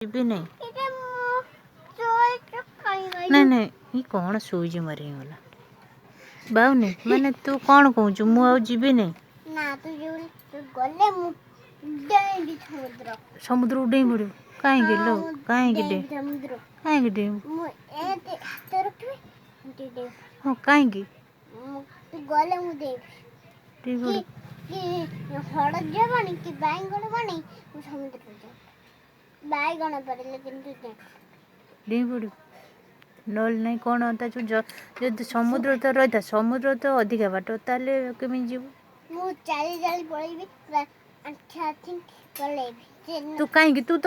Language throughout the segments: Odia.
ଯିବି ନାହିଁ। ନାଇଁ ନାଇଁ, ଇ କ'ଣ ସୁଇଚ୍ ମାରି ହେଇଗଲା ବାଉନି? ମାନେ ତୁ କ'ଣ କହୁଛୁ, ମୁଁ ଆଉ ଯିବି ନାହିଁ? ନା, ତୁ ତୁ ଗଲେ ମୁଁ ଡେଇଁବି ସମୁଦ୍ର। ସମୁଦ୍ରକୁ ଡେଇଁ ପଡ଼ିବୁ? କାହିଁକି ଲୋ? କାହିଁକି ଡେଇଁ? ସମୁଦ୍ର। କାହିଁକି ଡେଇଁବୁ? ମୁଁ ଏମିତି ହାତ ରଖିବି, ଏମିତି ଡେଇଁବି। ହଁ, କାହିଁକି? ତୁ ଗଲେ ମୁଁ ଡେଇଁବି। ଡେଇଁ ପଡ଼ିବୁ କି ହଳଦିଆ ପାଣି କି ବାଇଗଣ ପାଣି, ମୁଁ ସମୁଦ୍ରକୁ ଯାଏ। ବାଇଗଣ ପାରିଲେ କିନ୍ତୁ ଡେଇଁ ପଡ଼ିବୁ, ନହେଲେ ନାଇଁ କ'ଣ? ତା ଯେଉଁ ଯଦି ସମୁଦ୍ର ତ ରହିଥା, ସମୁଦ୍ର ତ ଅଧିକା ବାଟ, ତାହେଲେ କେମିତି ଯିବୁ? ମୁଁ ଚାଲି ଚାଲି ପଳେଇବି, ପୁରା ଆଣ୍ଠି ଆଣ୍ଠି ପଳେଇବି। ତୁ କାହିଁକି? ତୁ ତ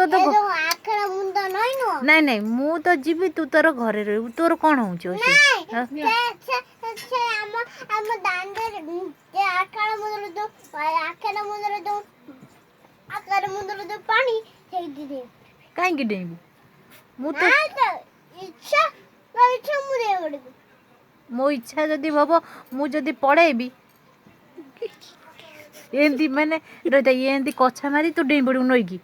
ଆଖର ମୁଣ୍ଡ ନଇଁ ନୁହଁ। ନାଇଁ ନାଇଁ, ମୁଁ ତ ଯିବି, ତୁ ତୋର ଘରେ ରହିବୁ। ତୋର କ'ଣ ହେଉଛି? ସେ ଆମ ଦାଣ୍ଡରେ ଆଖର ମୁଣ୍ଡର ଯୋଉ ଆଖର ମୁଣ୍ଡର ଯୋଉ ପାଣି, ସେଇଠି। କାହିଁକି ଡେଇଁବୁ? ମୁଁ ତ ଇଚ୍ଛା ଇଚ୍ଛା, ମୁଁ ଡେଇଁ ପଡ଼ିବି। ମୋ ଇଚ୍ଛା ଯଦି ହବ, ମୁଁ ଯଦି ପଳେଇବି ଏମିତି, ମାନେ ରହିଥା, ଏମିତି କଛା ମାରି ତୁ ଡେଇଁ ପଡ଼ିବୁ ନଈକି?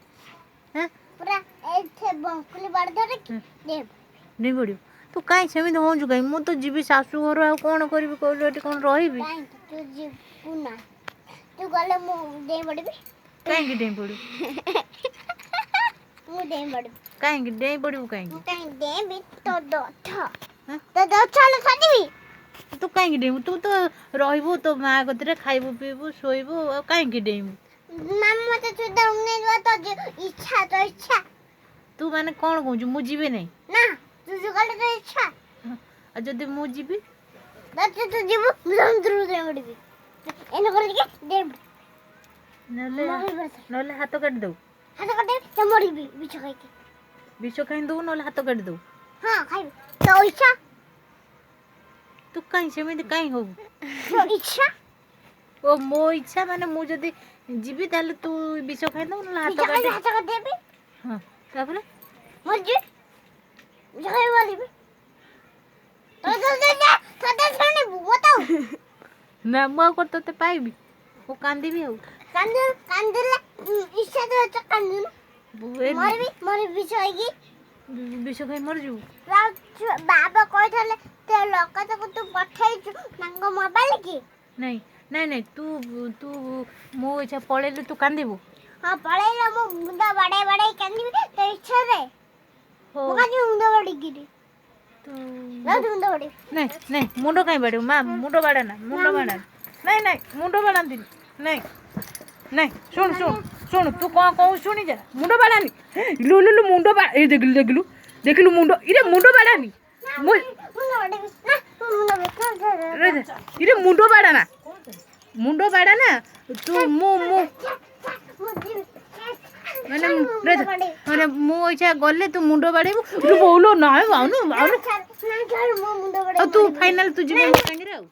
ପୁରା ଏଇଠି ବଙ୍କୁଲି ବାଡ଼ ଧରିକି ଡେଇଁ ପଡ଼ିବୁ। ତୁ କାହିଁ ସେମିତି ହେଉଛୁ କାହିଁ? ମୁଁ ତ ଯିବି ଶାଶୁ ଘରୁ, ଆଉ କ'ଣ କରିବି କହିଲୁ? ଏଠି କ'ଣ ରହିବି? ତୁ ଯିବୁ ନା, ତୁ ଗଲେ ମୁଁ ଡେଇଁ ପଡ଼ିବି। କାହିଁକି ଡେଇଁ ପଡ଼ିବୁ? ମୁଁ ଡେଇଁ ପଡ଼ିବି। କାହିଁକି ଡେଇଁ ପଡ଼ିବୁ? କାହିଁକି? କାହିଁକି ଡେଇଁବି? ତୋ ଦଥ ତୋ ଦଥ ଛାଡ଼ିବି। ତୁ କାହିଁକି ଡେଇଁବୁ? ତୁ ତ ରହିବୁ ତୋ ମା କତିରେ, ଖାଇବୁ, ପିଇବୁ, ଶୋଇବୁ, ଆଉ କାହିଁକି ଡେଇଁବୁ? ମାମା ମତେ ତୋ ଇଚ୍ଛା, ତୋ ଇଚ୍ଛା। ତୁ ମାନେ କ'ଣ କହୁଛୁ, ମୁଁ ଯିବି ନାହିଁ? ନା, ତୁ ଗଲେ ତୋ ଇଚ୍ଛା। ଆଉ ଯଦି ମୁଁ ଯିବି? ତୁ ଯିବୁ, ମୁଁ ସମୁଦ୍ରକୁ ଡେଇଁ ପଡ଼ିବି। ଏଇନେ କରିକି ଡେଇଁ। ନହେଲେ ହାତ କାଟିଦେବୁ। ହାତ କାଟିଦେବି ତ ମରିବି ବିଷ ଖାଇକି। ବିଷ ଖାଇ ଦେବୁ, ନହେଲେ ହାତ କାଟିଦେବୁ। ହଁ, ଖାଇବି, ତୋ ଇଚ୍ଛା। ତୁ କାହିଁ ସେମିତି କାହିଁ ହବୁ? ତୋ ଇଚ୍ଛା। ଓ, ମୋ ଇଚ୍ଛା ମାନେ ମୁଁ ଯଦି ଯିବି ତାହେଲେ ତୁ ବିଷ ଖାଇଦେବୁ, ନହେଲେ ହାତ କାଟି ହାତ କାଟିଦେବି। ହଁ, ତାପରେ? ମରିଯିବି, ବିଷ ଖାଇ ମରିବି। ନା, ମୁଁ ଆଉ କ'ଣ ତୋତେ ପାଇବି? ମୁଁ କାନ୍ଦିବି ଆଉ। କାନ୍ଦିଲେ ଇଚ୍ଛା ତ, କାନ୍ଦିନୁ। ମରିବି, ମରିବି ବିଷ ଖାଇକି। ବିଷ ଖାଇ ମରିଯିବୁ? ବାବା କହିଥିଲେ ତୋ ଲୋକ ତୁ ପଠେଇଛୁ ତାଙ୍କ ମୋବାଇଲ କି। ନାଇଁ ନାଇଁ ନାଇଁ, ତୁ ତୁ ମୋ ଇଚ୍ଛା ପଳେଇଲେ ତୁ କାନ୍ଦିବୁ? ହଁ, ପଳେଇଲେ ମୁଁ ମୁଣ୍ଡ ବାଡ଼େଇ ବାଡ଼େଇ କାନ୍ଦିବି। ତୋ ଇଚ୍ଛାରେ ମୁଁ କାନ୍ଦିବି ମୁଣ୍ଡ ବାଡ଼େଇକିରି। ତୁ ମୁଣ୍ଡ ବାଡ଼େଇବି। ନାଇଁ ନାଇଁ, ମୁଣ୍ଡ କାଇଁ ବାଡ଼େଇବୁ ମା? ମୁଣ୍ଡ ବାଡ଼ାନା, ମୁଣ୍ଡ ବାଡ଼ା। ନାଇଁ ନାଇଁ, ମୁଣ୍ଡ ବାଡ଼ାନ୍ତିନି। ନାଇଁ ନାଇଁ, ଶୁଣୁ ଶୁଣୁ ଶୁଣୁ, ତୁ କ'ଣ କହୁ ଶୁଣି ଯା। ମୁଣ୍ଡ ବାଡ଼ାନି। ଲୁ ଲୁ ଲୁ, ମୁଣ୍ଡ ବା, ଏଇ ଦେଖିଲୁ ଦେଖିଲୁ ଦେଖିଲୁ, ମୁଣ୍ଡ ଇରେ, ମୁଣ୍ଡ ବାଡ଼ାନି। ମୁଁ ଇରେ, ମୁଣ୍ଡ ବାଡ଼ାନା, ମୁଣ୍ଡ ବାଡ଼ାନା ତୁ। ମୁଁ ମୁଁ ମାନେ ମାନେ ମୁଁ ଇଚ୍ଛା ଗଲେ ତୁ ମୁଣ୍ଡ ବାଡ଼େଇବୁ? ବୋଉଲୋ, ନାଇଁ, ଆଉନୁ ଆଉନୁ। ଆଉ ତୁ ଫାଇନାଲ, ତୁ ଯିବୁ ମୋ ସାଙ୍ଗରେ ଆଉ।